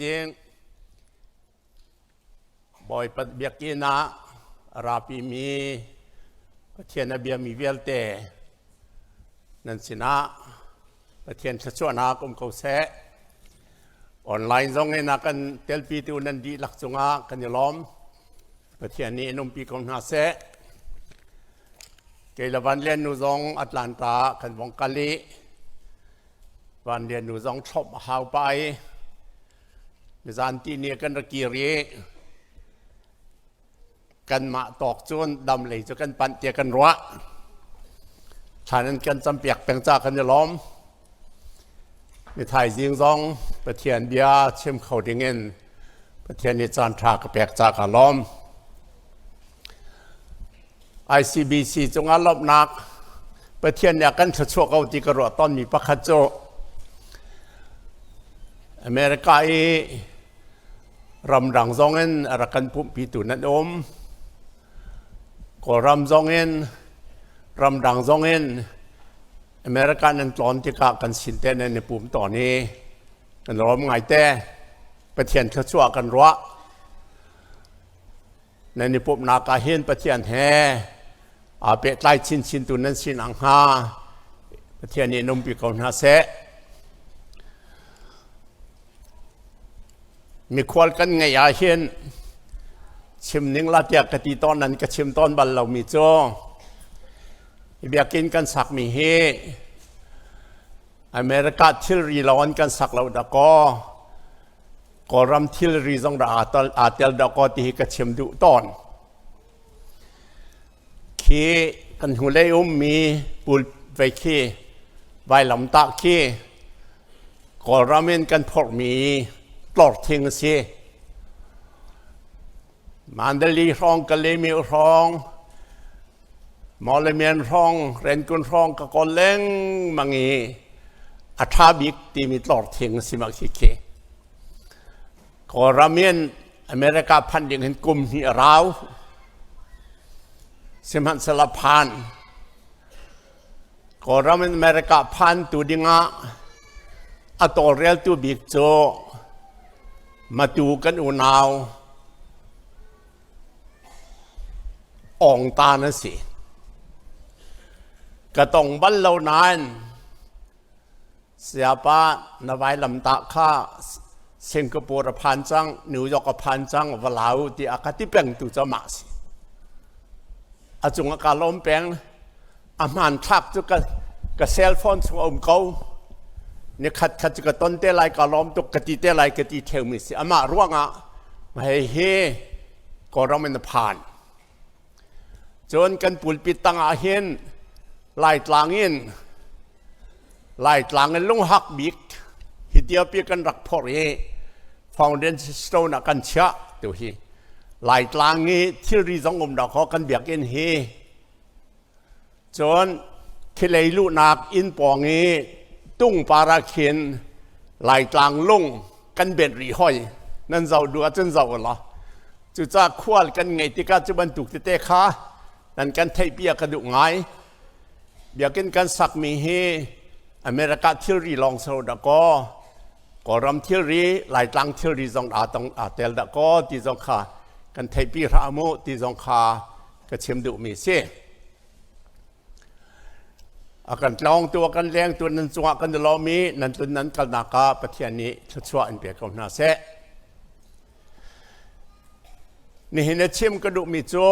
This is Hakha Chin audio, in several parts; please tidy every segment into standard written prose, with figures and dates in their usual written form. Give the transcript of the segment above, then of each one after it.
Thaizing Bawipa biakinn ah a rapimi Pathian a biami vialte nan sinah Pathian thluachuahnak um ko seh. Online zong in a kan telpitu nan dihlak cungah kan i lawm. Pathian nih in umpi ko hna seh. Kei le Van Lian nu zong Atlanta kan vong kal i Van Lian nu zong thlop a hau pah i nizan ti ni kan ra kir i kanmah tawk cun dam lei cu kan panh tiah kan ruah. Thlan in kan campiak peng ca kan i lawm. Mi thaizing zong Pathian bia chim kho ding in Pathian nih caan ṭha ka pek ca ka lawm. ICBC cungah lawmhnak Pathian nih a kan thluachuah ko ti ka ruah tawnmi pakhat cu America i ramdang zong in a rak kan pumhpitu nan um. Kawlram zong in ramdang zong in America nan tlawn tikah kan sin te nan i pum tawn i kan lawm ngaite. Pathian thluachuah kan ruah. Nan i pumhnak ah hin Pathian he aa pehtlai chinchin tu nan si nakhnga Pathian nih in umpi ko hna seh. Mikhual kan ngeih ah hin chim ning la tiah ka ti tawn nan ka chim tawn bal lomi cu biakinn kan sakmi hi America thilri lawng in kan sak lo dakaw Kawlram thilri zong dah aa tel dakaw ti hi ka chim duh tawn. Khi kan hnulei ummi pul vei khi vailamtah khi Kawlram in kan phorhmi tlorthing a si. Mandalay hrawng, Kalaymyo hrawng, Mawlamyine hrawng, Rangoon hrawng ka kawl lengmang i a ṭha bik timi tlorthing a si mak khi khi. Kawlram in America phanh ding hin kum hnih a rau. Sihmanhsehlaw phan. Kawlram in America phan tu dingah a tawlreltu bik cu Matu kan unau Aung Tan a si. Ka tong bal lo nain Sayapa na vailamtah kha Singapore a phan cang, New York a phan cang, va la u ti a ka ti peng tu cu amah si. A cung ah ka lawm peng. A hmanthlak cu ka, ka cell phone chung a um ko. Ni khat khat cu ka ton te lai, ka lawm tuk, ka ti te lai, ka ti theumi si. Amah ruangah hei hi Kawlram in a phan. Cun kan pulpit tangah hin Laitlang in Laitlang in lunghak bik hi tiapi kan rak phorh i foundation stone ah kan chiah tu hi Laitlang i thilri zong um dawk kan biakinn hi cun khilei luhnak inn pawng i tung par ah khin Laitlang lung kan benh rih hoi nan zoh duh ahcun zoh ulaw cucaah khual kan ngeih tikah cu bantuk tete kha nan kan theihpi a ka duh ngai biakinn kan sakmi hi America thilri lawng so dah kaw Kawlram thilri Laitlang thilri zong aa tong aa tel dah kaw ti zong kha kan theihpi hram mu ti zong kha ka chim duhmi si. A kan tlawngtu a kan lengtu nan cungah kan i lawm i nan tlun nan kalnak ah Pathian nih thluachuah in pe ko hna seh. Nihin a chim ka duhmi cu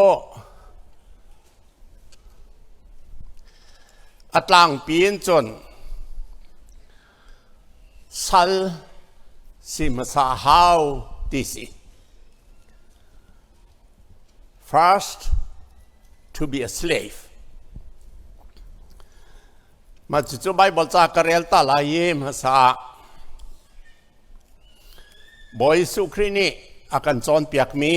a tlangpi in cun sal si hmasa hau ti si. First, to be a slave. Mah cucu Bible ca ka rel ta lai i hmasa ah Bawi Jesuh Khrih nih a kan cawnpiakmi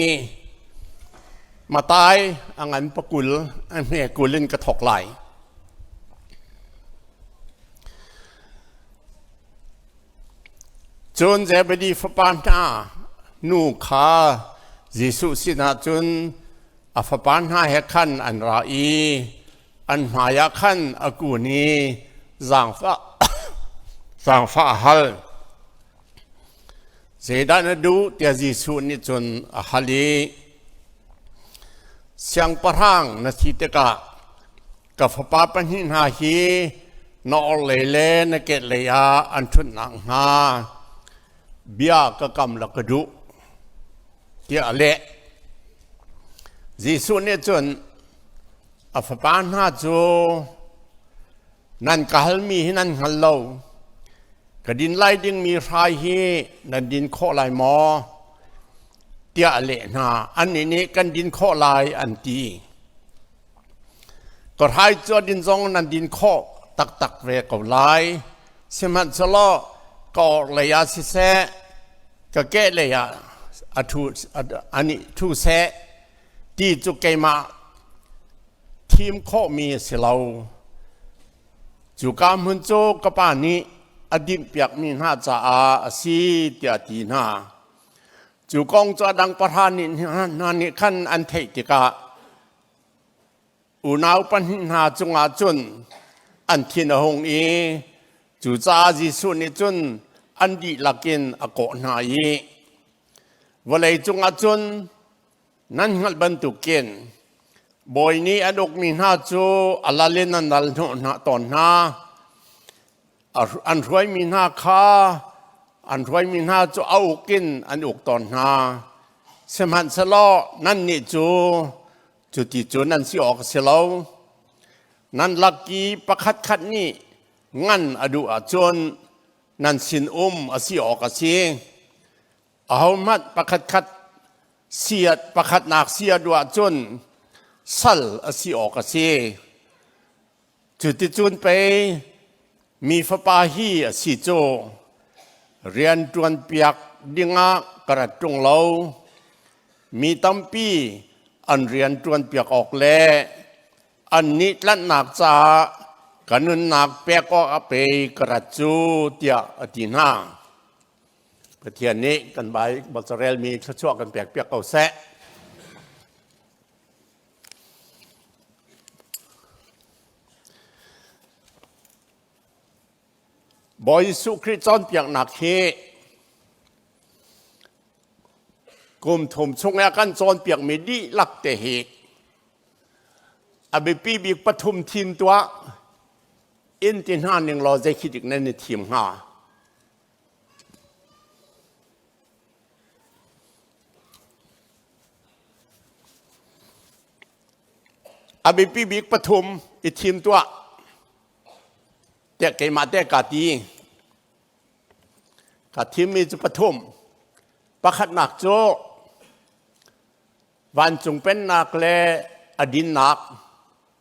Matai a ngan pakul a hme kul in ka thawk lai. Cun Zebedi fapa hna nu kha Jesuh sinah cun a fapa hna he khan an ra i an hmaiah khan a kun i zaangfah a hal. Zeidah na duh tiah Jesuh nih cun a hal i Siangpahrang na si tikah ka fapa pahnih hna hi na orhlei le na kehlei ah an ṭhut nakhnga bia ka kam la ka duh tiah a leh. Jesuh nih cun a fapa hna cu Nan ka halmi hi nan hngal lo. Ka din lai dingmi hrai hi nan din khawh lai maw? tiah a leh hna. Annih nih kan din khawh lai an ti. Ka hrai cu a din zong nan din khawh taktak ve ko lai. Sihmanhsehlaw ka orhlei ah siseh, ka kehlei ah a ṭhu, anih ṭhu seh ti cu keimah thim khawhmi a si lo. Cuka hmun cu ka pa nih a dinhpiakmi hna caah a si tiah a ti hna. Cu kong cu a dang pahra nih hna nih khan an theih tikah unau pahnih hna cungah cun an thin a hung i cucaah Jesuh nih cun an dihlak in a kawh hna i vawlei cungah cun Nan hngalh bantukin bawi nih an ukmi hna cu a lal in an lal hnawh hna tawn hna. An hruaimi hna kha an hruaimi hna cu a uk in an uk tawn hna. Sihmanhsehlaw nannih cu cuti cu nan si awk a si lo. Nan lak i pakhatkhat nih ngan a duh ahcun nan sinum a si awk a si. Ahohmanh pakhatkhat siat pakhatnak si a duh ahcun sal a si awk a si. Cuticun pei mi fapa hi a si cu rian ṭuanpiak dingah ka rat ṭung lo. Mi tampi an rian ṭuanpiak awk le annih tlanhnak caah ka nunnak pek awk ah pei ka rat cu tiah a ti hna. Pathian nih kan Baibal carelmi thluachuah kan pekpiak ko seh. Bawi Jesuh Khrih cawnpiaknak hi kum thum chung ah kan cawnpiakmi dihlak te hi a biapi bik pathum thim tuah in ti hna ning law zei khi dik nan i thim hnga? A biapi bik pathum i thim tuah tiah keimah te ka ti. Ka thimmi cu pathum. Pakhatnak cu vancung pennak le a dinnak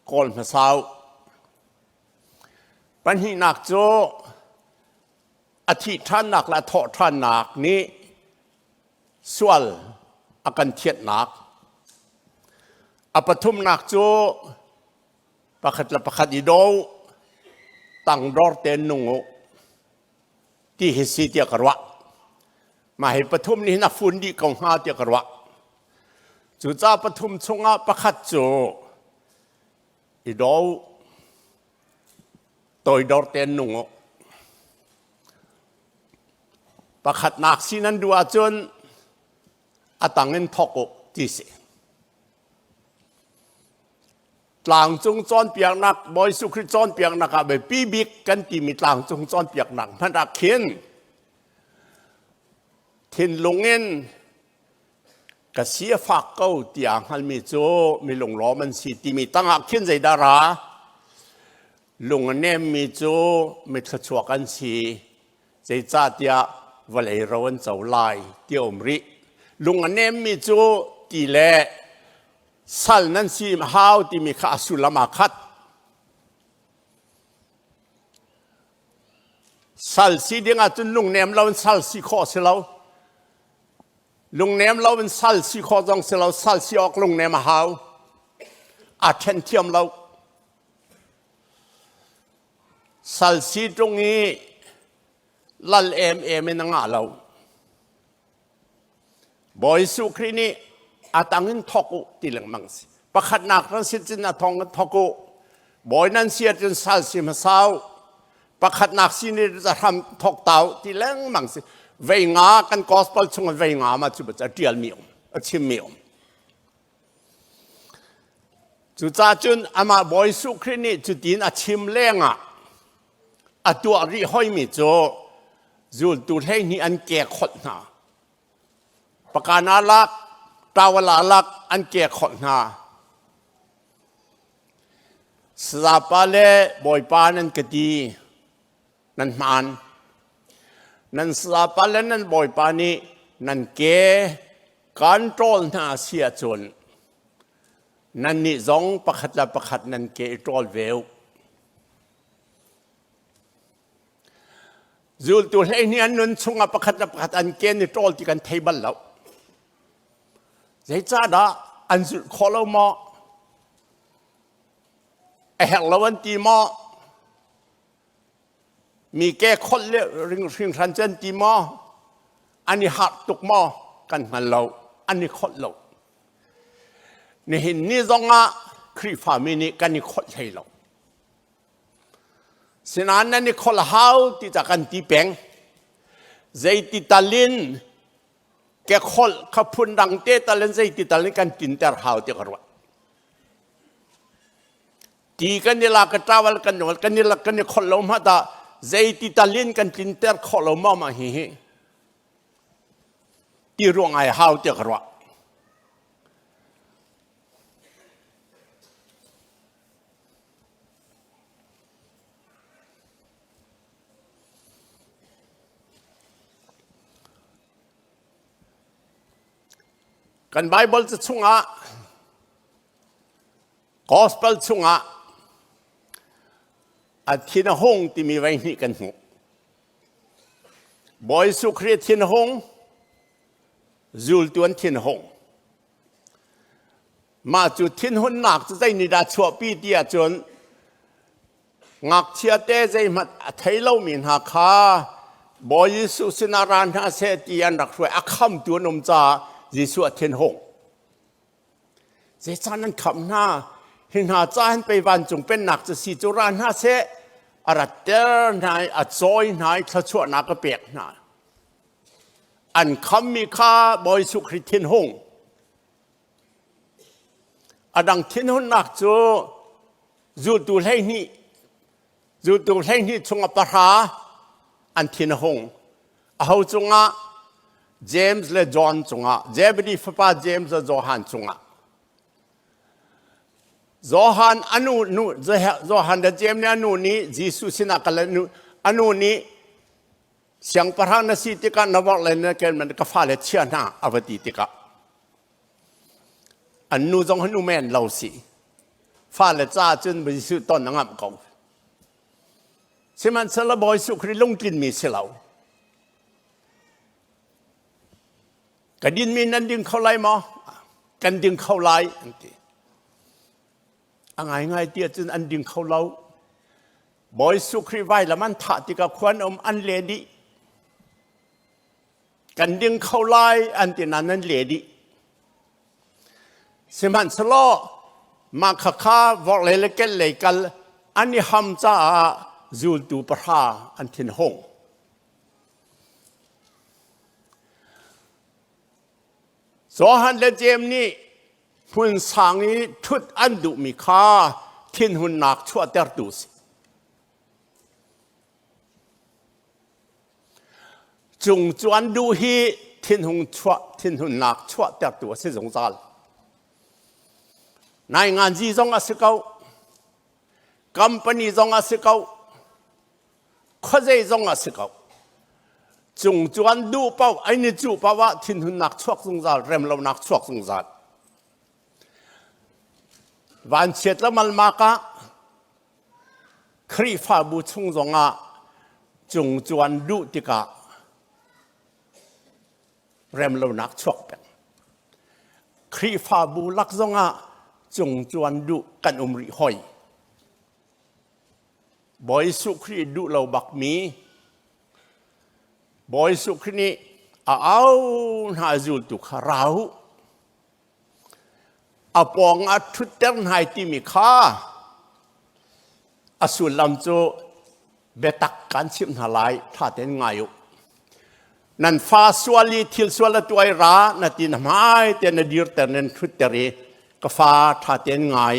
kawl hmasau. Pahnihnak cu a thih ṭhannak le a thawh ṭhannak nih sual a kan thianhnak. A pathumnak cu pakhat le pakhat i do, tangdor tein nung u ti hi si tiah ka ruah. Mah hi pathum nih hin a fun dih ko hnga tiah ka ruah. Cucaah pathum chungah pakhat cu i do toidor tein nung u. Pakhatnak si nan duh ahcun a tang in thawk u ti si. Tlangcung cawnpiaknak, Bawi Jesuh Khrih cawnpiaknak ah biapi bik kan timi tlangcung cawnpiaknak hmanh ah khin thinlung in ka si a fak ko tiah hngalmi cu mi lunglawm an si timi tangah khin zeidah ra lung a nemmi cu mi thluachuak an si zeicahtiah vawlei ro an co lai ti a um rih lung a nemmi cu ti le sal nan si hau timi kha a sullam aa khat Sal si ding ahcun lungnem lo in sal si khawh si lo. Lungnem lo in sal si khawh zong si lo. Sal si awk lungnem a hau. Aa ṭhen thiam lo. Sal si ṭung i lal emem in a ngah lo. Bawi Jesuh Khrih nih a tang in thawk u ti lengmang si. Pakhatnak nan sin cun a thong in thawk u. Bawi nan si ahcun sal si hmasa u. Pakhatnak si nih a hram thawk ta u ti lengmang si. Vei nga kan gospel chung vei nga ma cu a tial mi um a chim mi um. Cucaah cun amah Bawi Jesuh Khrih nih cutin a chim lengah a tuah rih hoimi cu zultu 12 an ke kholh hna. Pakan aa lak, towel aa lak, an ke kholh hna. Sayapa le Bawipa nan ka ti, nan hmaan. Nan sayapa le nan Bawipa nih nan ke kan ṭawl hna si ahcun nannih zong pakhat le pakhat nan ke i ṭawl ve u. Zultu 12 an nun chungah pakhat le pakhat an ke an i ṭawl ti kan thei bal lo. Zeicahdah an zulh khawh lo maw? A herh lo an ti maw? Mi ke kholh le hringhran cu an ti maw? An i harh tuk maw? Kan hngal lo. An i kholh lo. Nihin ni zongah Khrihfami nih kan i kholh hlei lo. Sinain nan i kholh hau ti ca kan ti peng. Zeiti tal in ke kholh kha phun dang te tal in zeiti tal in kan tinter hau ti ka ruah. Ti kan i la ka tawal kan kan i kan i kholh lo ma ta zeiti tal in kan tlinter khawh lo ma ma hi hi ti ruang ai hau ti ka ruah. Kan Baibal ca chungah Gospel chungah a thin a hung timi vei hnih kan hmuh. Bawi Jesuh Khrih thin hung, zultu an thin hung. Mah cu thinhunnak cu zei nih dah chuahpi ti ahcun ngakchia te zeihmanh a thei lomi hna kha Bawi Jesuh sinah ra hna seh ti an rak hruai a khamtu an um caah Jesuh a thinhung. Zeicah nan khamh hna? Hi hna ca hin pei vancung pennak cu si cu ra hna seh a ratter hna i a cawi hna i thluachuahnak a pek hna. An khammi kha Bawi Jesuh Khrih thinhung. A dang thinhunnak cu zultu 12 zultu 12 chungah pahra an thin a hung. Aho cungah? James le John cungah, Zebedee fapa James le Johan cungah. Johan anu nu Johan le James nih anu nih Jesuh sinah kal anu nih Siangpahrang na si tikah na vorh le na kel man ka fale chia hna a va ti tikah an nu zong han umen lo si fale ca cun Jesuh ton a ngamh ko sihmanhsehlaw Bawi Jesuh Khrih lungtlin mi si lo ka din mi nan ding kho lai maw kan ding kho lai an ti a ngaingai ti ahcun an ding kho lo Bawi Jesuh Khrih vailam an thah tikah khua an um an le dih. Kan ding kho lai an ti nain an le dih. Sihmanhsehlaw mah khakha vorhlei le kel kal an i ham caah zultu pahra an thinhung. Johan le Jeim nih hmun sang i ṭhut an duhmi kha thinhunnak chuahtertu a si. Cung cu an duh hi thinhung chuah thinhunnak chuahtertu a si zungzal. Nainganzi zong a si ko, company zong a si ko, khuazei zong a si ko. Cung cu an duh paoh, ai ni cuh paoh ah thinhunnak chuak zungzal, remlonak chuak zungzal. Vanchiat le malmak ah Khrihfabu chung zongah cung cu an duh tikah remlonak chuak peng. Khrihfabu lak zongah cung cu an duh kan um rih hoi. Bawi Jesuh Khrih duh lo bakmi Bawi Jesuh Khrih nih a au hna zultu kha ra u. A pawng ah ṭhutter hna timi kha a sullam cu biatak kan chimh hna lai ṭha tein ngai u. Nan fa sual i thil sual a tuai ra na ti na hmai te na dirter nan ṭhutter i ka fa ṭha tein ngai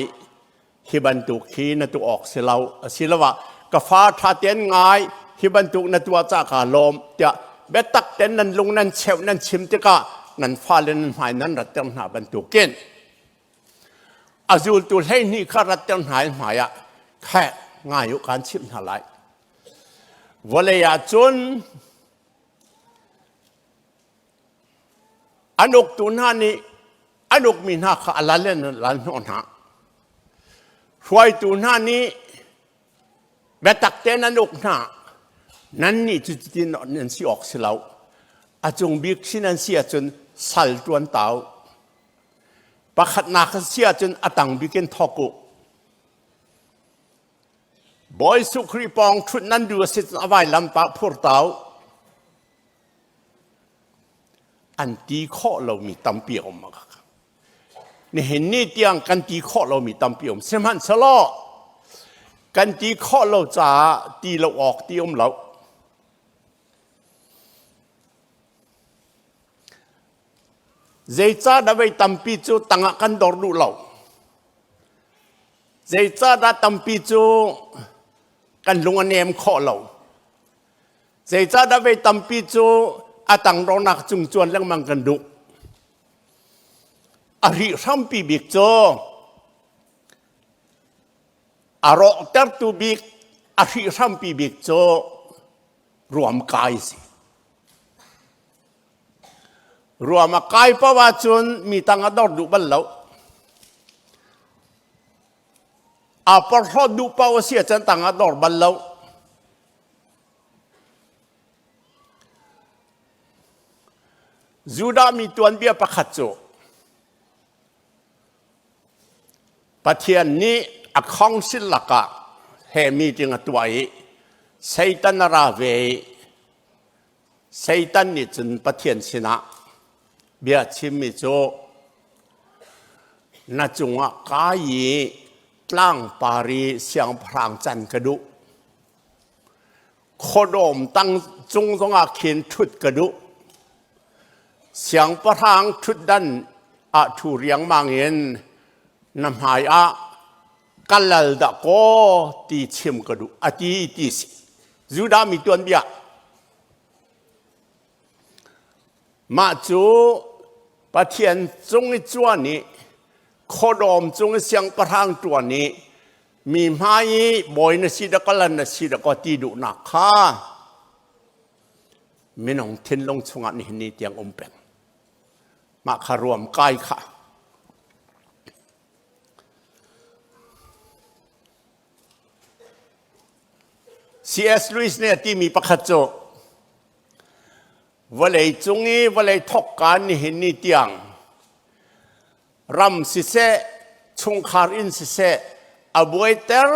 hi bantuk hi na tu awk si lo asiloah ka fa ṭha tein ngai hi bantuk na tuah ca ka lawm tiah biatak ten nan lung nan cheuh nan chim tikah nan fale nan hmai nan ratter hna bantukin a zultu 12 kha ratter hna in hmai ah khe ngai u kan chimh hna lai vawlei ah cun An uktu hna nih an ukmi hna kha a lal in an lal hnawh hna. Hruaitu hna nih biatak tein an uk hna. Nannih cu cutin nan si awk si lo. A cung bik sin an si ahcun sal ṭuan tau. Pakhatnak an si ahcun a tang bik in thawk u. Bawi Jesuh Khrih pawng ṭhut nan duh a si cun a vailam tah phur tau. An ti khawh lomi tampi a um. Nihin ni tiang kan ti khawh lomi tampi um. Sihmanhsehlaw kan ti khawh lo caah ti lo awk ti um lo. Zeicahdah vei tampi cu tangah kan dor duh lo? Zeicahdah tampi cu kan lung a nem khawh lo? Zeicahdah vei tampi cu a tangdornak cung cuan lengmang kan duh? A rih hrampi bik cu a rawhtertu bik a hrih hrampi bik cu ruamkai si. Ruam a kai paoh ahcun mi tang a dor duh bal lo. Aa porhlawt duh paoh a si ahcun tang a dor bal lo. Judah mi tuanbia pakhat cu Pathian nih a council lakah he meeting a tuah i Satan a ra ve i Satan nih cun Pathian sinah bia chimmi cu na cungah kai i tlangpar i siangpahrang can ka duh. Khuadawm tang cung zongah khin ṭhut ka duh. Siangpahrang ṭhutdan ah ṭhu riangmang in na hmai ah ka lal dah kaw ti chim ka duh a ti ti si. Judah mi tuanbia. Mah cu Pathian cung i cuan i khuadawm cung i siangpahrang ṭuan i mi hmai i bawi na si dah kaw lan na si dah kaw ti duhnak kha minung thinlung chungah nihin ni tiang um peng. Mah kha ruam kai kha. C.S. Lewis nih a timi pakhat cu vawlei cung i vawlei thawkka nihin ni tiang ram siseh chungkhar inn siseh a buaiter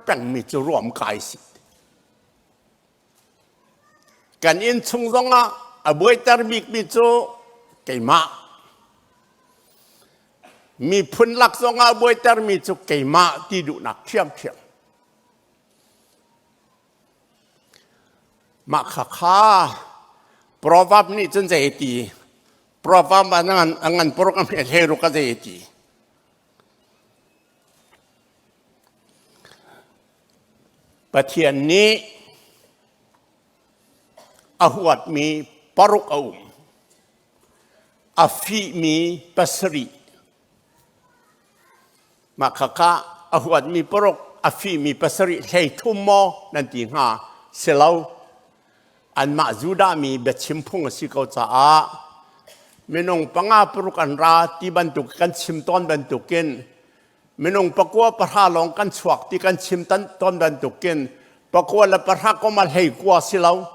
pengmi cu ruamkai si. Kan inn chung zongah a buaiter bikmi cu keimah. Miphun lak zongah a buaitermi cu keimah ti duhnak ṭhiamṭhiam. Mah khakha proverb nih cun zei ti proverb ah a ngan poruk a hme hleiruk a zei ti Pathian nih a huatmi paruk a um. A fihmi pasarih. Mah khakha a huatmi paruk, a fihmi pasarih 13 maw nan ti hnga? Si lo. Anmah Judah mi biachim phung a si ko caah minung panga paruk an ra ti bantuk kan chim tawn bantukin minung pakua pahra lawng kan chuak ti kan chim tawn bantukin pakua le pahra kom a hlei kua si lo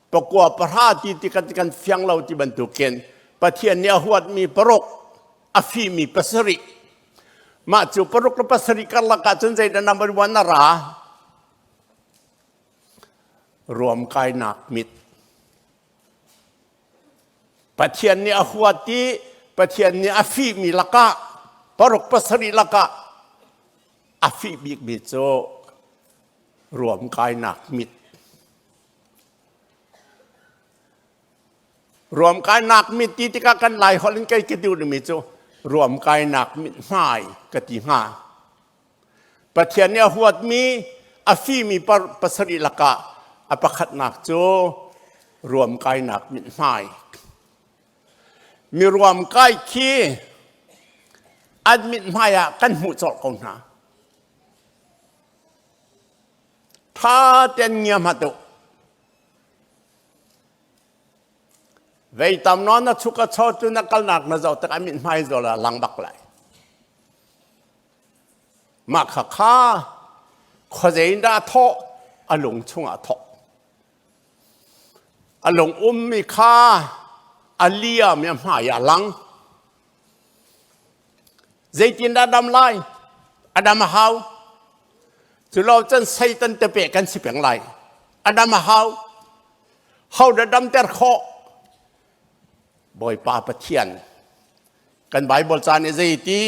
pakua pahra ti ti kan kan fiang lo ti bantukin Pathian nih a huatmi paruk a fihmi pasarih mah cu paruk le pasarih karlak ah cun zeidah number one a ra Ruamkainak mit. Pathian nih a huat i Pathian nih a fihmi lakah paruk pasarih lakah a fih bikmi cu ruamkainak mit. Ruamkainak mit ti tikah kan Lai holh in kei ka duhmi cu ruamkainak mithmai ka ti hnga. Pathian nih a huatmi a fimi pasarih lakah a pakhatnak cu ruamkainak mithmai. Mi ruamkai khi an mithmai ah kan hmuh colh ko hna. Tha ten ngia hmat u. Vei tam nawn na chuk a chaw cu na kalnak na zoh tik a mithmai zawl ah lang bak lai. Mah kha kha khuazei in dah a thawh? A lung chungah a thawh. A lung ummi kha a liam i a hmai ah a lang. Zeitindah dam lai? A dam a hau. Cu lo cun Satan tepe kan si peng lai. A dam a hau. Ho dah damter khawh? Bawipa Pathian. Kan Bible ca nih zei ti?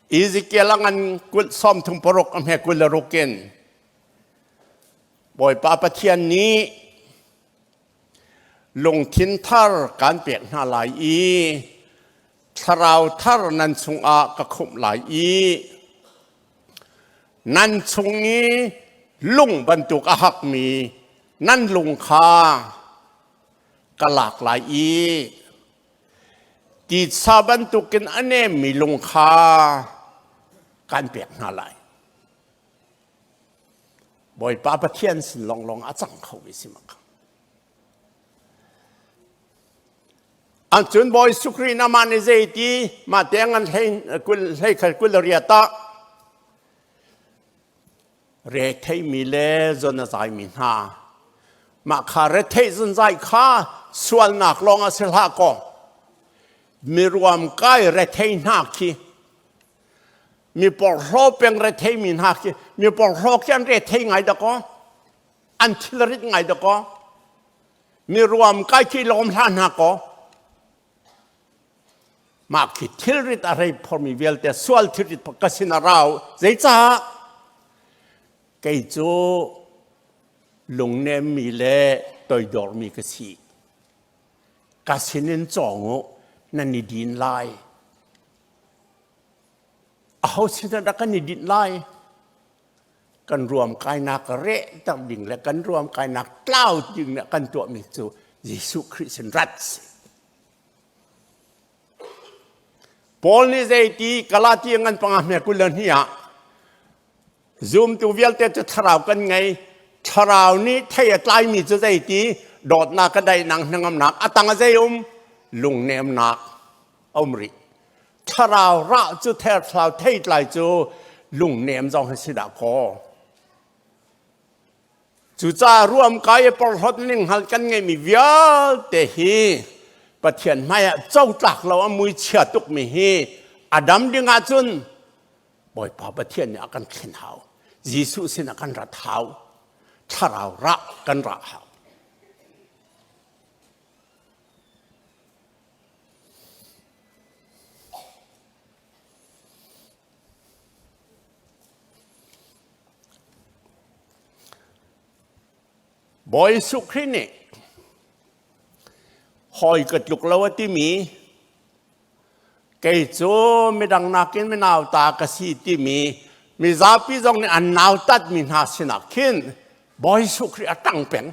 Ezekiel a ngan kul sawm thum paruk a hme 26 in Bawipa Pathian nih lungthin thar kan pek hna lai i thlarau thar nan chungah ka khumh lai i nan chung i lung bantuk a hakmi nan lung kha ka lak lai i titsa bantukin a nemmi lung kha kan pek hna lai. Bawipa Pathian sin lawnglawng a cang kho mi si mak. An cun Bawi Sukri na mah nih zei ti mah te ngan hlei kul hlei khal kul riat ah retheimi le zon a zaimi hna mah kha rethei zunzai kha sualnak lawng a si hlah kaw miruam kai rethei hna khi mi porhlaw peng retheimi hna khi mi porhlaw khi an rethei ngai dakaw an thilrit ngai dakaw mi ruam kai khi lawm hlah hna kaw mah khi thilrit a rei phormi vialte sual thilrit ka sin a rau zeicah kei cu lungnemmi le toidormi ka si ka sinin cawng u nan i din lai aho sin dah kan i dinh lai kan ruam kainak rehter ding le kan ruam kainak tlau ding le kan tuahmi cu Jesuh Khrih sin rat si. Paul nih zeiti Galati ngan panga hme kul le hnih ah zumtu vialte cu thlarau kan ngei thlarau nih thei a tlaimi cu zeiti dawtnak ka daihnak hnangamnak a tang a zei um lungnemnak a um rih thlarau rah cu thlarau theitlai cu lungnem zong hi si dah kaw cucaah ruamkai i porhlawt ning hngal kan ngeihmi vialte hi Pathian hmaiah cotlak lo a mui chia tukmi hi a dam ding ahcun Bawipa Pathian nih a kan thlen hau Jesuh sin a kan rat hau thlarau rah kan rah hau Bawi Jesuh Khrih nih hawi ka tluk lo a timi kei cu midang nakin mi nauta ka si timi mizapi zong nih an nautatmi hna sinah khin Bawi Jesuh Khrih a ṭang peng.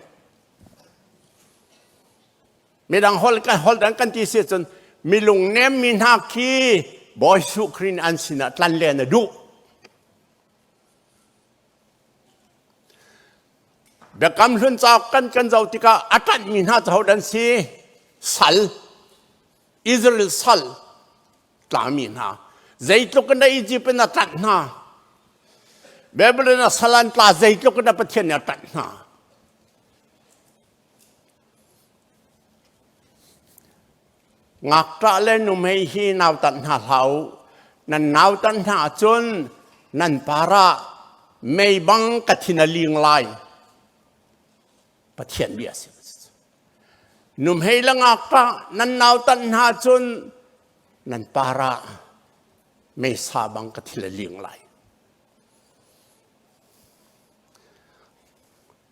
Midang holh kan holh dang kan ti si cun milung nemmi hna khi Bawi Jesuh Khrih nih an sinah tlan len a duh. Biakam hlun cauk kan kan zoh tikah a ṭanhmi hna cu hodah an si? Sal, Israel sal tlami hna. Zeitluk in dah Egypt in a ṭanh hna? Babylon a sal an tla zeitluk in dah Pathian nih a ṭanh hna? Ngakṭah le nuhmei hi nautat hna hlah u. Nan nautat hna ahcun nan par ah mei bang ka thin a ling lai. Pathian bia a si. Nuhmei le ngakṭah nan nautat hna ahcun nan par ah meisa bang ka thil a ling lai.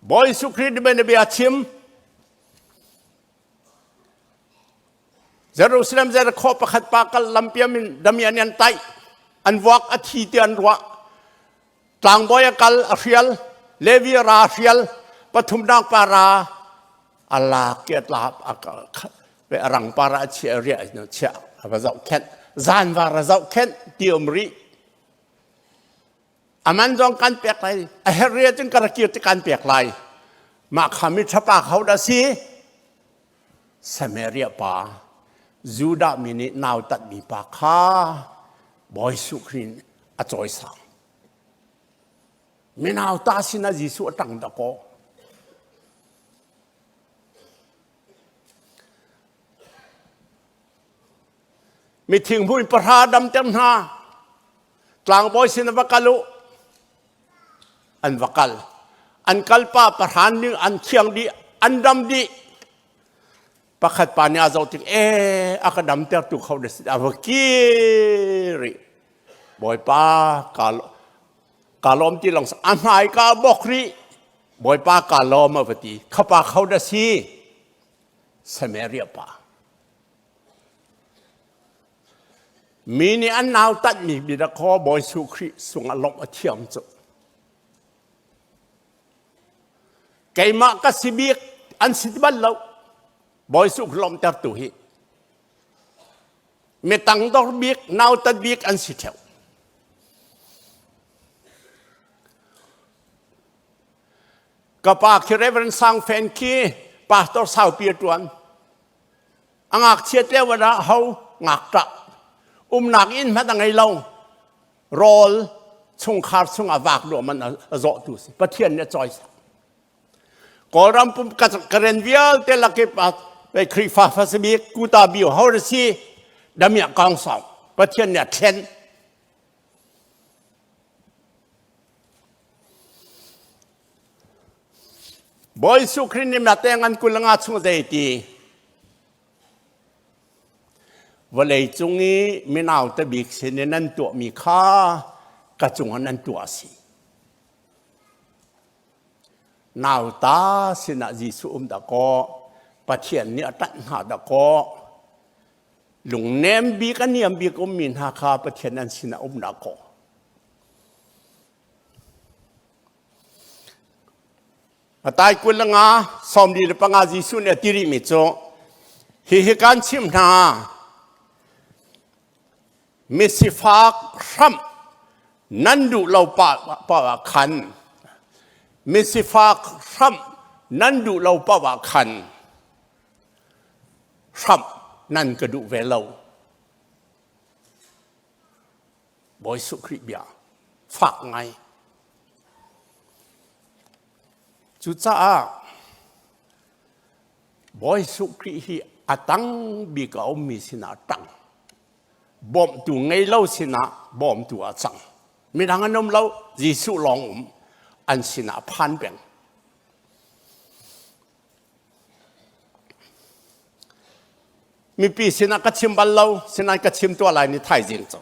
Bawi Jesuh Khrih nih bia chim. Jerusalem Jericho pakhat pa kal lampiam in damian an taih. An vuak a thi ti an ruah. Tlangbawi a kal a hrial. Levi ra hrial. Pathumnak pa ra a lak i a tlap a rang par ah a chiah riah chiah a va zohkhenh. Zanvar a zohkhenh ti um rih. A man zong kan pek lai. A herh ri ahcun ka ra kir ti kan pek lai. Mah kha mi ṭhapa kho dah si? Samaria pa, Judah mi nih nautatmi pa kha Bawi Jesuh Khrih nih a cawisang. Minauta sinah Jesuh a ṭang dakaw. Mi thinghmui pahra damter hna. Tlangbawi sin va kal u. An va kal. An kal pa pahran ning an thiang dih, an dam dih. Pakhat pa nih a zoh tik ee a ka damtertu kho na si a va kir i Bawipa ka ka lawm ti long a hmai ka bok rih Bawipa ka lawm a va ti khapa kho na si Samaria pa Mi nih an nautatmi bia khaw Bawi Jesuh Khrih sungah lawmh a thiam cu. Keimah ka si bik an si bal lo. Bawi Jesuh lawmhtertu hi. Mi tangdor bik, nautat bik an si theo. Ka pa khi Reverend Sang Fen khi pastor saupi a tuan. A ngakchiat lio ah ho ngakṭah umnak inn hmanh a ngei lo. Rawl chungkhar chungah vak duah man a zawhtu si. Pathian nih a cawisak. Kawlram pum Karen vialte lakip ah Khrihfa fasibik kuta bio ho si damiah kong sau. Pathian nih a thlen. Bawi Jesuh Khrih nih na teng an 25 chung zei ti vawlei cung i minau te bik sin in nan tuahmi kha ka cungah nan tuah a si. Nauta sinah Jesuh um dah kaw Pathian nih a ṭanh hna dah kaw lungnem bik a niam bik ummi hna kha Pathian an sinah um dah kaw Matai 25 45 Jesuh nih a ti rihmi cu hihi kan chimh hna misifak hramh nan duh lo paoh ah khan misifak hramh nan duh lo paoh ah khan hramh nan ka duh ve lo. Bawi Jesuh Khrih bia fak ngai. Cucaah Bawi Jesuh Khrih hi a tang bik a ummi sinah tang. Bawmtu ngei lo sinah bawmtu a cang. Midang an um lo, Jesuh lawng um. An sinah phan peng. Mipi sinah ka chim bal lo, sinain ka chim tuah lai ni thaizing cu.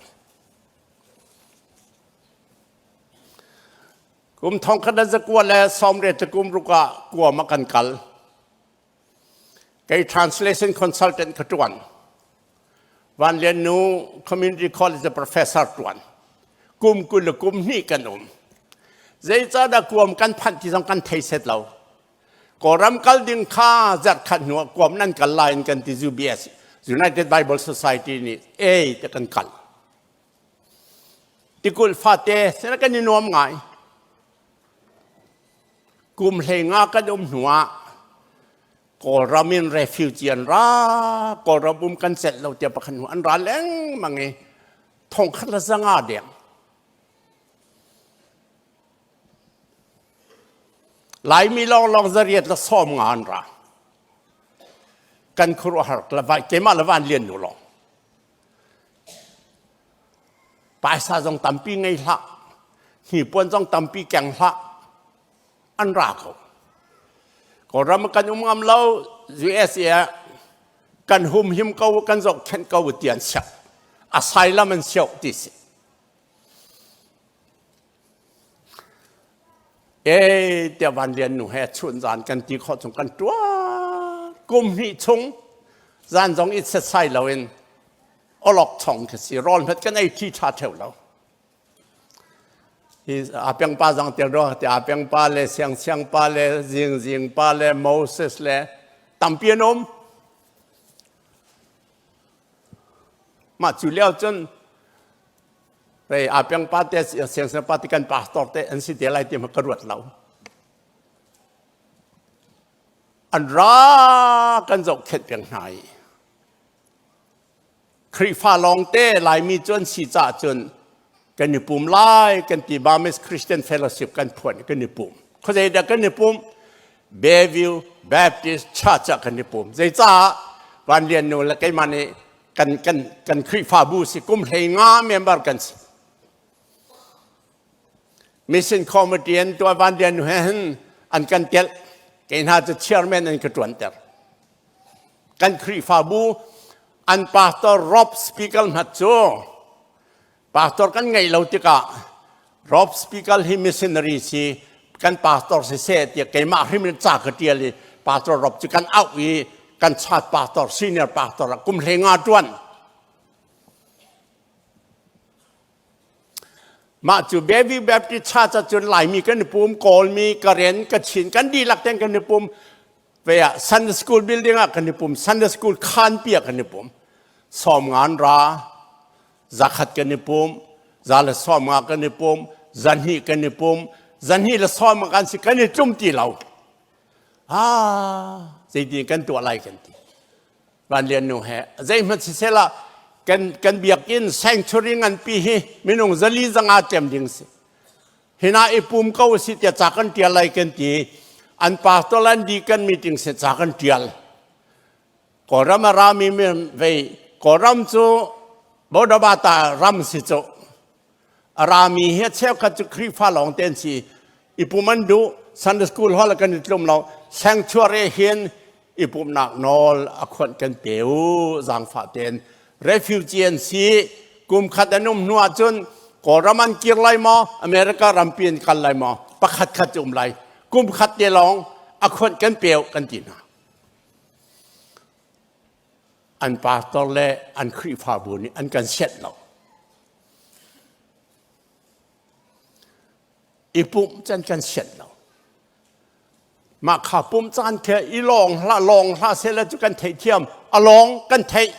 Kum thong khat le zakua le sawmriat le kum ruk ah kuam ah kan kal. Kei translation consultant ka tuan. Van Lian Nu Community College professor tuan. Kum 20 le kum hnih kan um. Zeicahdah kuam kan phanh ti zong kan thei set lo. Kawlram kal ding kha zarhkhat hnu ah kuam nan kal lai in kan ti UBS United Bible Society nih ei te kan kal. Tikulh fate sina kan i nuam ngai. Kum hlei nga kan um hnu ah Kawlram in refugee an ra Kawlram um kan celh lo tiah pakhat hnu an ra lengmang i thongkhat le zanga deng. Laimi lawnglawng zariat le 50 an ra. Kan khuaruahhar le vai keimah le van lian nu lawng. Paisa zong tampi ngei hlah. Hnipuan zong tampi keng hlah. An ra ko. Kawlram kan um ngam lo USA ah kan humhim ko kan zohkhenh ko ti an siak. Asylum an siauh ti si. E tiah Van Lian nu he chun zan kan ti khawh chung kan ṭuan. Kum hnih chung zan zong it setsai loin awlok chong khi si rawl hmet kan ei thi ṭha ṭheu lo. Hi Apeng pa zong tel ro ti Apeng pa le Siang Siang pa le Zing Zing pa le Moses le tampi an um. Mah cu lio cun Pei Apeng pa te Siang Siang pa ti kan pastor te an si te lai ti ma ka ruat lo. An ra kan zohkhenh peng hna i Khrihfa lawngte Laimi cu an si caah cun kan i pum lai kan ti Burmese Christian Fellowship kan phuan kan i pum. Khuazei dah kan i pum? Bayview Baptist Church ah kan i pum. Zeicah Van Lian nu le keimah nih kan kan kan Khrihfabu si kum 15 member kan si. Mission Committee an tuah Van Lian nu he hin an kan telh. Kei hna cu chairman an ka ṭuanter. Kan Khrihfabu an pastor Rob Spiegel hmat cu pastor kan ngeih lo tikah Rob Spiegel hi missionary si kan pastor si seh tiah keimah hrim in ca ka ṭial i pastor Rob cu kan auh i kan chat pastor senior pastor ah kum 15 ṭuan. Mah cu Bayview Baptist Church ahcun Laimi kan i pum, Kawlmi, Karen, Kachin kan dihlak ten kan i pum. Ve ah Sunday School building ah kan i pum, Sunday School khanpi ah kan i pum. 90 an ra, 100 kan i pum, 150 kan i pum, 200 kan i pum, 220 kan si kan i tlum ti lo. Ah, zeitin kan tuah lai kan ti. Van Lian nu he zeihmanh sisehla kan kan biakinn sanctuary nganpi hi minung 400 tlem ding si hina i pum ko si tiah ca kan tial lai kan ti an pastor an deacon meeting se ca kan tial Kawlram a rami mi vei Kawlram cu Bodabata ram si cu A rami hi cheukhat cu Khrihfa lawng te an si. I pum an duh. Sunday school hall kan i tlum lo. Sanctuary hin i pumhnak nawl a khuanh kan pe u zaangfah tein. Refugee an si. Kum khat an um hnu ahcun Kawlram an kir lai maw? America rampi an kal lai maw? Pakhat khat cu um lai. Kum khat te lawng a khuanh kan pe u kan ti hna. An pastor le an Khrihfabu nih an kan sianh lo. I pumh can kan sianh lo. Mah kha pumh caan khe i lawng hlah lawng hlah sehla cu kan theihthiam. A lawng kan theih.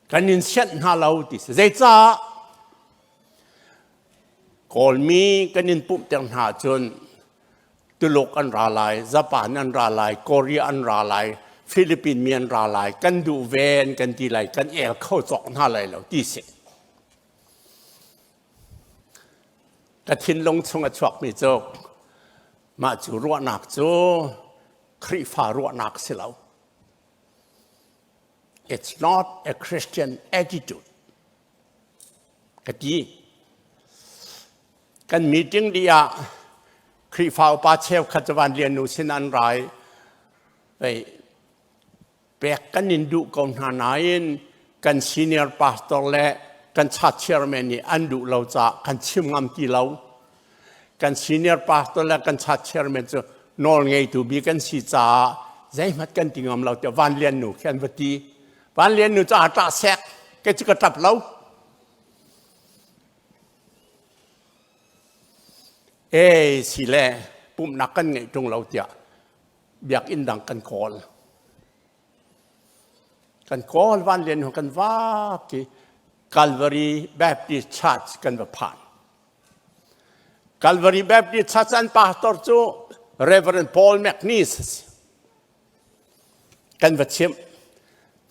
Kan in sianh hna lo ti si. Zeicah Kawlmi kan in pumhter hna cun Tuluk an ra lai, Japan an ra lai, Korea an ra lai, Philippine mi an ra lai, kan duh ve an kan ti lai, kan el kho cawk hna lai lo ti si. Ka thinlung chung a chuakmi cu mah cu ruahnak cu Khrihfa ruahnak si lo. It's not a Christian attitude. Ka ti. Kan meeting dih ah Khrihfa upa cheukhat cu Van Lian nu sin an ra i pei pek kan in duh ko hna nain kan senior pastor le kan church chairman nih an duh lo caah kan chim ngam ti lo. Kan senior pastor le kan church chairman cu nawl ngeitu bik an si caah zeihmanh kan ti ngam lo tiah Van Lian nu khi an va ti. Van Lian nu cu aa ṭah sek, kei cu ka ṭap lo. Ei si le pumhnak kan ngeih ṭung lo tiah biakinn dang kan kawl. Kan kawl Van Lian nu kan vak i Calvary Baptist Church kan va phan. Calvary Baptist Church an pastor cu Reverend Paul McNeese a si. Kan va chimh.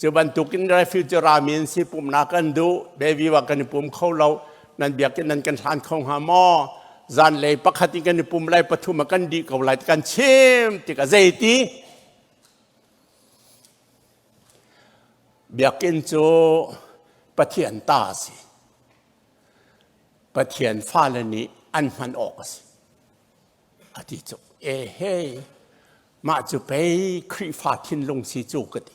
Cu bantukin refugee rami an si pumhnak kan duh, baby wa kan i pum kho lo, nan biakinn nan kan hlan kho hnga maw? Zanlei pakhat in kan i pum lai, pathum ah kan dih ko lai kan chim tikah zeiti? Biakinn cu Pathian ta a si. Pathian fale nih an hman awk a si. A ti cu. E hei, mah cu pei Khrihfa thinlung si cu ka ti.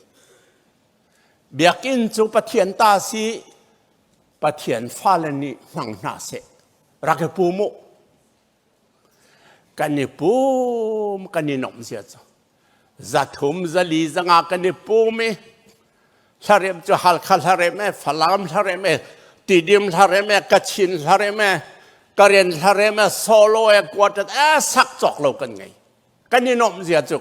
Biakinn cu Pathian ta si. Pathian fale nih hmang hna seh. Rak i pum u. Kan i pum kan i nomh zia cu. Zathum zali zanga kan i pum i hlarem cu Halkha hlarem e, Falam hlarem e, Tidim hlarem e, Kachin hlarem e, Karen hlarem e, Solo e, Quartet e, sak cawk lo kan ngei. Kan i nomh zia cu.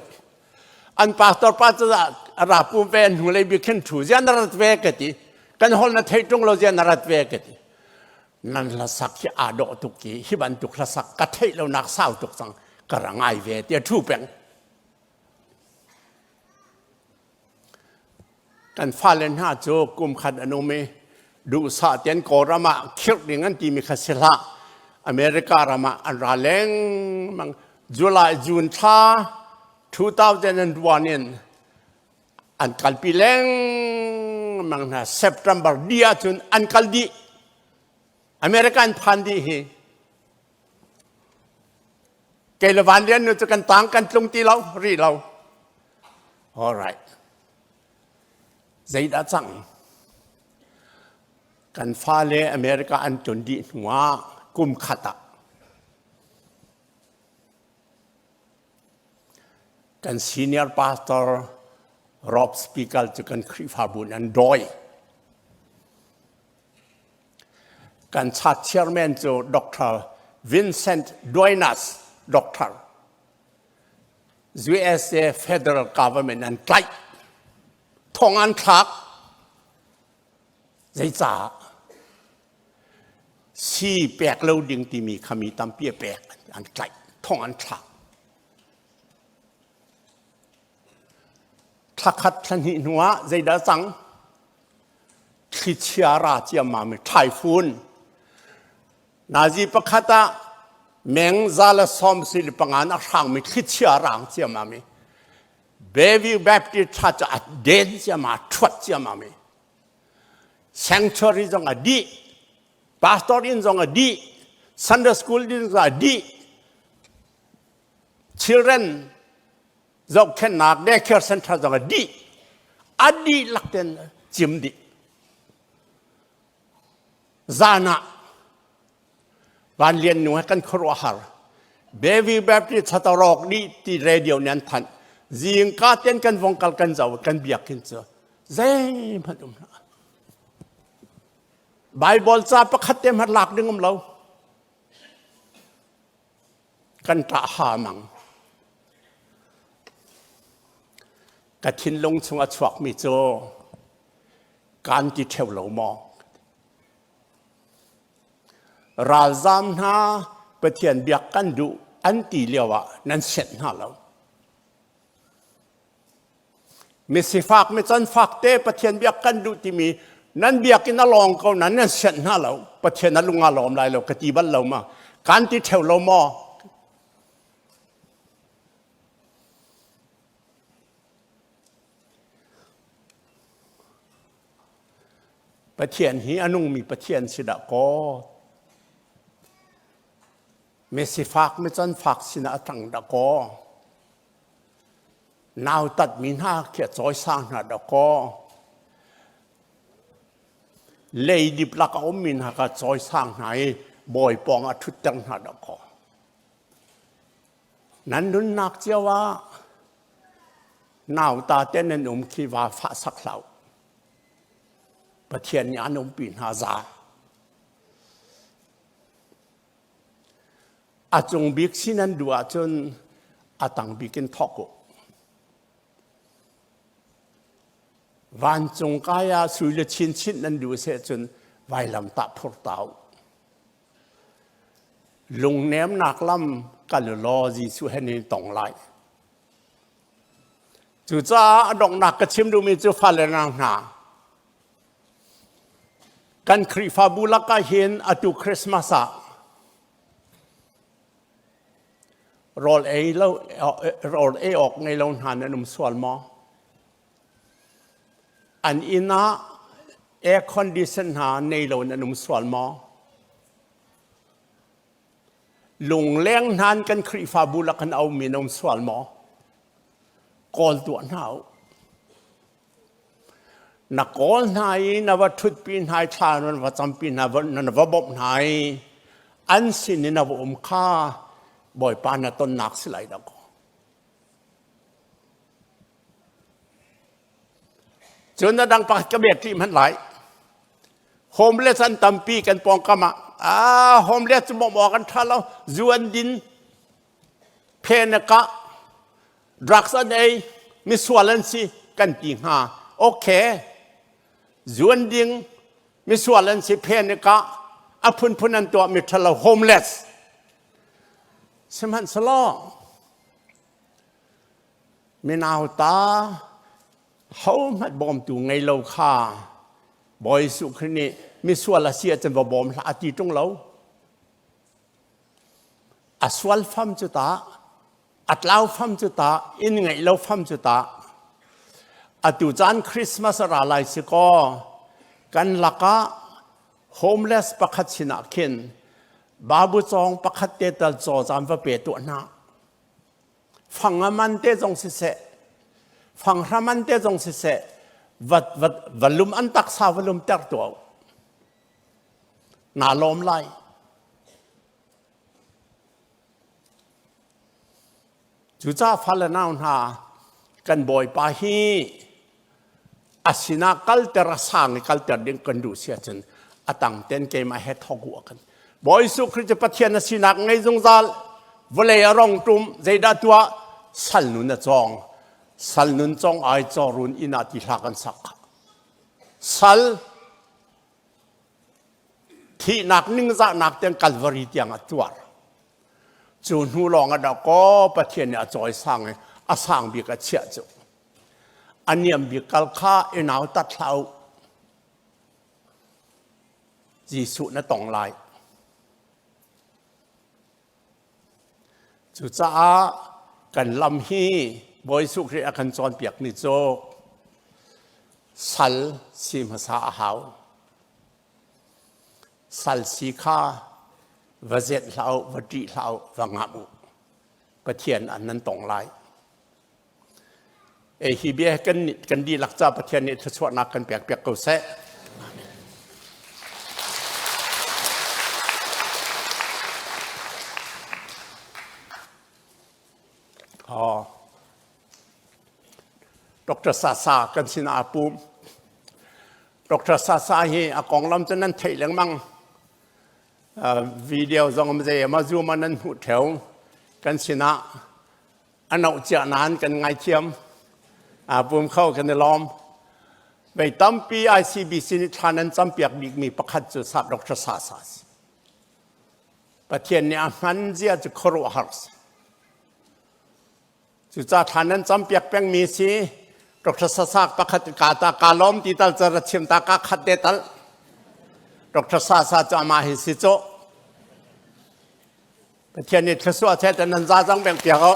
An pastor pa cu a ra pum ve hnu lei bik khin thu zia na rat ve ka ti. Kan hol na thei tung lo zia na rat ve ka ti. Nan hlasak hi aa dawh tuk i hi bantuk hlasak ka theih lo nak sau tuk cang ka ra ngai ve ti a thu peng. Kan fale hna cu kum khat an um i duhsah tein Kawlram ah khirh ding an timi kha si hlah. America ram ah an ra lengmang. July, June thla 2001 in an kalpi lengmang hna. September dih ahcun an kal dih. America an phan dih hi. Kei le Van Lian nu cu kan tang kan tlung ti lo, ri lo. All right. Zeidah cang? Kan fale America an tlun dih hnuah kum khat ah kan senior pastor Rob Spiegel cu kan Khrihfabu in an dawi. Kan chat chairman cu Dr. Vincent Duenas, Doctor. USA federal government an tlaih. Thong an thlak. Zeicah? Si pek lo ding timi kha mi tampi a pek an tlaih. Thong an thlak. Thlakhat thlahnih hnu ah zeidah cang? Thlichia ra ciammam i typhoon Nazi pakhat ah meng za le sawm si le panga in a hrangmi thlichia rang ciammam i Bayview Baptist Church a den ciammam a ṭhuat ciammam i sanctuary zong a dih pastor inn zong a dih Sunday school inn zong a dih children zohkhenhnak daycare center zong a dih a dihlak ten cim dih Zan ah Van Lian nu he kan khuaruahhar. Bayview Baptist chatarok dih ti radio nih an thanh. Zingka ten kan vong kal kan zoh kan biakinn cu zeihmanh um hlah. Bible ca pakhat te hmanh lak ding um lo. Kan ṭah ha mang. Ka thinlung chung a chuakmi cu Kaan ti ṭheo lo maw? Ralzaam hna Pathian biak kan duh an ti lioah nan sianh hna lo. Misifak micanfak te Pathian biak kan duh timi nan biakinn a lawng ko nan nan sianh hna lo. Pathian a lung aa lawm lai lo ka ti bal lo ma. Kaan ti ṭheo lo maw? Pathian hi a nungmi Pathian si dah kaw misifak micanfak sinah a ṭang dah kaw nautatmi hna khi a cawisang hna dah kaw leidip lak a ummi hna kha cawisang hna i bawi pawng a ṭhutter hna dah kaw nan nunnak cio ah Nauta te nan um khi va fah sak hlah u. Pathian nih an umpi hna za. A cung bik si nan duh ahcun a tang bik in thawk u. Vancung kai ah sui le chinchin nan duh seh cun vailam tah phur ta u. Lungnemnak lam kal u law Jesuh he nan i tong lai. Cucaah a donghnak ka chim duhmi cu fale nang hna, kan Khrihfabu lakah hin atu Christmas ah rawl ei lo rawl ei awk ngei lo hna nan um sual maw? An inn ah air condition hna nei lo nan um sual maw? Lungleng hnan kan Khrihfabu lak kan aumi na um sual maw? Kawl tuah hna u. Na kawl hna i na va ṭhutpi hna i thla nan va campi hna, na va bawmh hna i an sin i na va um kha Bawipa na tonnak si lai dah kaw. Cun a dang pakhat ka biak ṭih hmanh lai. Homeless an tampi kan pawngkam ah. Ah, homeless cu bawmh awk an ṭha lo. Zu an din, phen a kah, drugs an ei, misual an si kan ti hnga. Okay. Zu an ding, misual an si, phen a kah, a phunphun an tuah mi ṭhalo homeless. Sihmanhsehlaw minauta hohmanh bawmtu ngei lo kha Bawi Jesuh Khrih nih misual a si ahcun va bawm hlah a ti ṭung lo. A sual fam cu ta, a tlau fam cu ta, inn ngeih lo fam cu ta. Atu caan Christmas a ra lai si kaw, kan lakah homeless pakhat sinah khin babu cawng pakhat te tal caw caan va pe tuah hna. Fang a man te zong siseh, fanghra man te zong siseh, va, va, va lum an taksa va lum ter tuah. Naa lawm lai. Cucaah fale nau hna kan Bawipa hi a sinah kalter a sang i kalter ding kan duh si ahcun a tang ten keimah he thawk u kan Bawi Jesuh Khrih cu Pathian a sinak ngei zungzal vawlei a rong tum zeidah tuah sal nun a cawng sal nun cawng ai cawrun inn ah ti hla kan sak sal thihnak ningzahnak tiang Calvary tiang a tuar Cu hnu lawng ah dahkaw Pathian nih a cawisang i a sang bik a chiah cu. A niam bik kal kha i nautat hlah u. Jesuh na tong lai. Cucaah kan lam hi Bawi Jesuh Khrih a kan cawnpiakmi cu sal si hmasa a hau. Sal si kha va zenh hlah u, va ṭih hlah u, va ngamh u. Pathian an nan tong lai. E hi bia kan kan dihlak ca Pathian nih thluachuahnak kan pek piak ko seh. Oh. Dr. Sasa kan sinah a pum. Dr. Sasa hi a konglam cu nan theih lengmang. Video zong zei ma zoom ah nan hmuh theo. Kan sinah a noh cia nain kan ngaithiam. A pum kho kan i lawm. Vei tampi ICBC nih thla nan campiak bikmi pakhat cu sap Dr. Sasa si. Pathian nih a hman zia cu khuaruahhar si. Cucaah thla nan campiak pengmi si Dr. Sasak pakhat ka ta ka lawm ti tal car a chim ta ka khat te tal Dr. Sasa cu amah hi si cu Pathian nih thluachuah seh te nan za zang beng piak o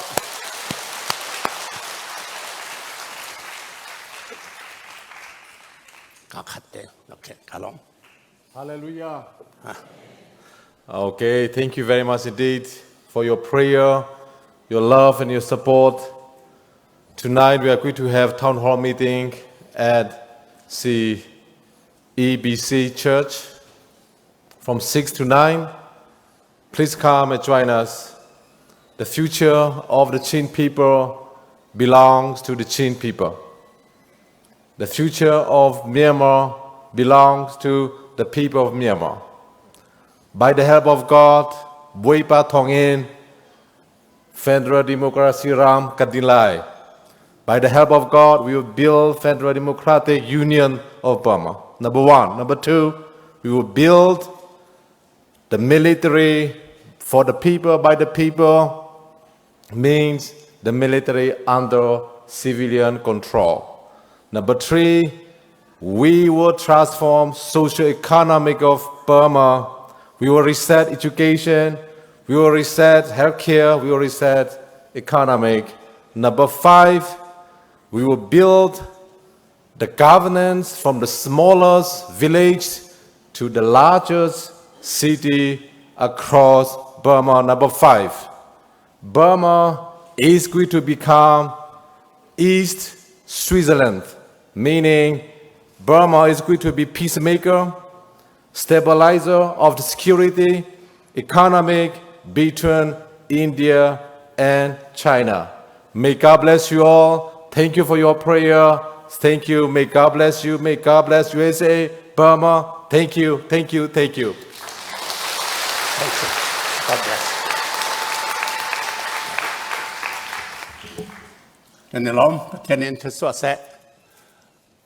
ka khat te okay ka lawm Hallelujah. Okay, thank you very much indeed for your prayer, your love, and your support. Tonight we are going to have town hall meeting at CEBC Church from 6 to 9. Please come and join us. The future of the Chin people belongs to the Chin people. The future of Myanmar belongs to the people of Myanmar. By the help of God, Bawipa thawngin Federal Democracy ram kan din lai. By the help of God, we will build Federal Democratic Union of Burma. Number one. Number two, we will build the military for the people, by the people, means the military under civilian control. Number three, we will transform socio-economic of Burma. We will reset education. We will reset healthcare. We will reset economic. Number five, we will build the governance from the smallest village to the largest city across Burma. Number five, Burma is going to become East Switzerland, meaning Burma is going to be peacemaker, stabilizer of the security, economic between India and China. May God bless you all. Thank you for your prayer. Thank you. May God bless you. May God bless USA, Burma. Thank you. Thank you. Thank you. Thank you. God bless. Kan i lawm. Pathian in thluachuah seh.